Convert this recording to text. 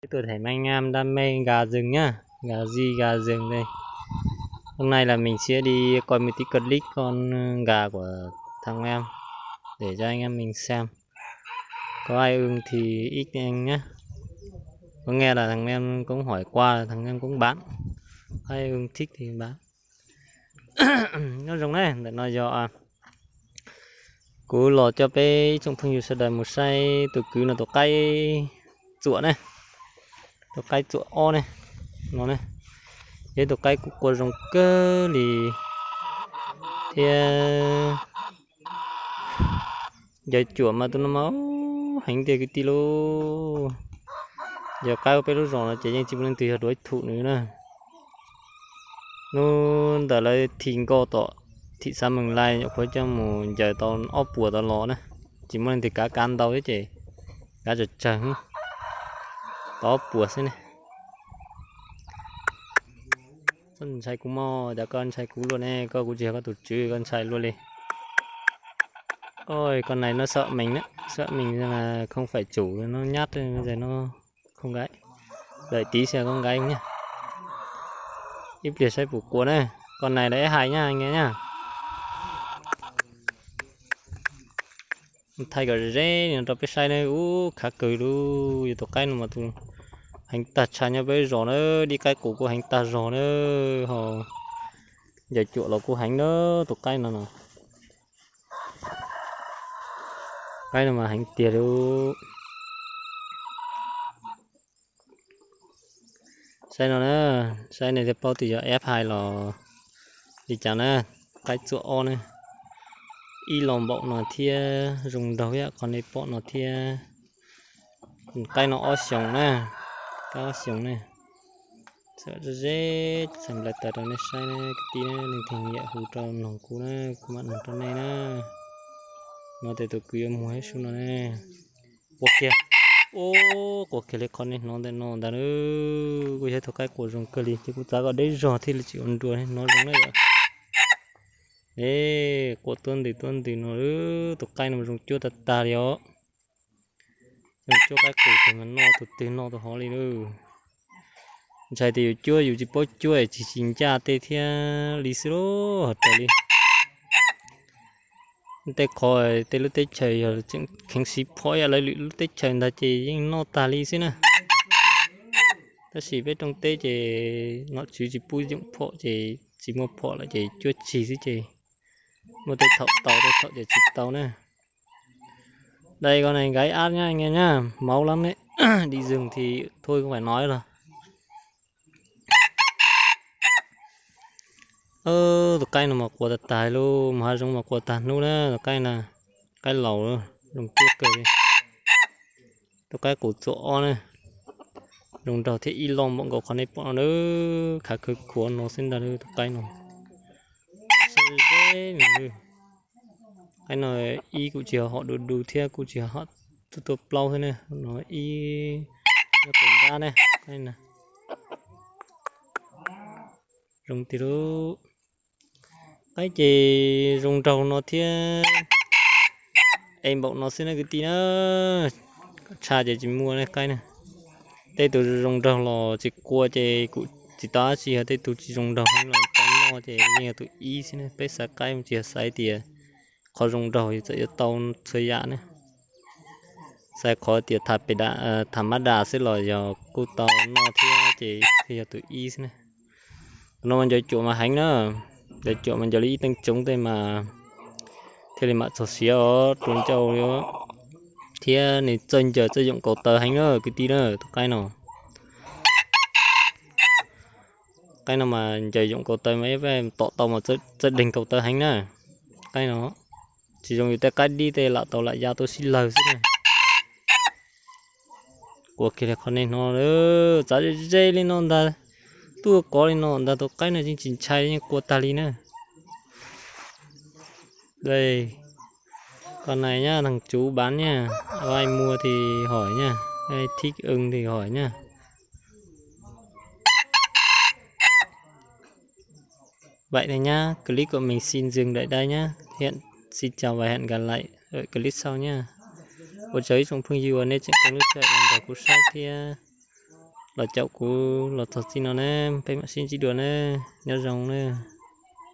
Tiếp tục thầy mang em đam mê gà rừng nhá, gà di gà rừng đây. Hôm nay là mình sẽ đi coi một tí clip con gà của thằng em để cho anh em mình xem. Có ai ưng thì ít anh nhé. Có nghe là thằng em cũng hỏi qua, thằng em cũng bán. Ai ưng thích thì bán. Nyob zoo ne, ntawm no yog kuv los coj peb ib tsoom phooj ywg sawv daws mus saib tus kwv no tus qaib txuam ne, tus qaib txuam ob ne, no ne, yog ib tus qaib kuj qua zoo kawg li thiab. Yawg cuam mas tus no mas heev tiag kwv tij lauj. Yog qaib ua peb lub zos no ces yeej tsis muaj leej twg yog duav thum nws na. Hnub ntawd lawv thim nkoj tom thim xav meem lais nyuam qhuav coj mus ncaws tau ob puas tau los na, tsis muaj leej twg kav kav ntau thiab ces kav tsawg tsawg tau ob puas xwb ne. Ntshai kuv mog, cas koj ntshai kuv luaj ne, koj kuv tsis yog koj tus tswv koj ntshai luaj li. Oj, con này nó sợ mình, nó không phải chủ, nó nhát, nó không gáy. Đợi tí xem có gáy không nhá. Ib pliag saib puas qua na. Con này là ép hai nhá anh em nhá. Thaij kom ze no rau peb saib ne, ub khav kawg li. Yog tus qaib no mas tus heev tag tshaj nyob peb zos na, dib qaib qus kuj heev tag zog na, ho yawg cuam los kuj heev na, tus qaib no no. Qaib no mas heev tiag li. Saib no na, saib nej thiaj paub tias yog ép hai los li cas na. Qaib txuam ob na, ib los npaum no thiab, zoo nraug ib yam qhov nej pom no thiab. Qaib no ob xyoos na, qaib ob xyoos na. Txawm ze, txhais nplai taws rau nej saib na kwv tij na, leej twg nyiam hu rau noog kuv na, kuv mam noog rau nej na. No tes tus kwv yuav muag ib sub no ne. Qua kiag, ub, qua kiag li qhov nej hnov ntawm no ntag. Kuj yog tus qaib qua zoo kawg li ces kuv xav kom deb zog thiaj li tsis ua nruas, hnov zoo na yom. E, qua tuab ntws tuab ntws no, tus qaib no zoo cuab tag tag li os. Zoo cuab qaib qus tus mas noj tus twg noj tus hov li lauj. Ntshai tias yus cuab yus tsis paub cuab es tsis tsis ncaj tej thiab li xwb lauj, hos raws li. Tej qhov tej lub teb chaws yog tseem kheev siv phom ib yam lawv lwm lub teb chaws ntag ces yeej noj tag li xwb na. Tab sis peb rooj teb ces nom tswv tsis pub yoom phom ces tsis muaj phom lawm ces cuab tsis xwb ces muaj tej thaum tau tej thaum ces tsis tau na. Đây con này gáy át nhá anh em nhá. Máu lắm đấy. Đi rừng thì thôi không phải nói rồi. Tus qaib no mas qua tag tag lauj, mas hav zoov mas qua tag hnub na, tus qaib na, qaib laus, zoo cuab kawg li. Tus qaib qus txuam ob na, zoo nraug thiab ib loj npaum nkaus qhov nej pom no na, khav khwv khuav no xwb ntag tus qaib no. Qaib no ib kuj tsis hom du du thiab kuj tsis hom tuaj tuaj plaub thiab na, no ib nyob tom nrab na, qaib na. Zoo tiag lauj. Qaib ces zoo nraug no thiab, e npaum no xwb na kwv tij na. Tshaj ces tsis muaj ne qaib na. Tej tus zoo nraug los tsis qua ces kuj tsis tau dab tsi, yog tej tus tsis zoo nraug los tau noj ces yeej yog tus ib xwb ne. Peb xaiv qaib tsis yog xaiv tias qhov zoo nraug txawm yuav tau txhua yam ne. Xaiv qhov tias tham mab das xwb los yog kuj tau noj thiab ces thiaj yog tus ib xwb ne. Qhov no mas ncaws cuam mas heev na, ncaws cuam mas ncaws li ib teev tsoov tej mas thiaj li mam txog siav os, rua ncauj li. Thiab nws txawj ncaws txawj yoom kaus taw heev na kwv tij na, tus qaib no. Qaib no mas ncaws yoom kaus taw mas ib tom tau mas txawj deeg kaus taw heev na. Qaib no tsis zoo yus tej qaib dib tej lam tau lam ya tuaj sib lawg xwb na. Qua kiag li qhov nej hnov, txav ze ze li no ntag, tuaj kov li no ntag, tus qaib no yeej tsis ntshai yeej qua tag li na. Đây, con này nhá, thằng chú bán nha. Ai mua thì hỏi nha, ai thích ưng thì hỏi nha. Vậy này nhá, clip của mình xin dừng lại đây nhá. Hẹn, xin chào và hẹn gặp lại ở clip sau nhá. Ua tsaug ib tsoom phooj ywg uas nej tseem koom lub sij hawm los nrog kuv saib thiab. los caum kuv los txog txij no ne, peb mam sib ntsib dua ne, nyob zoo ne.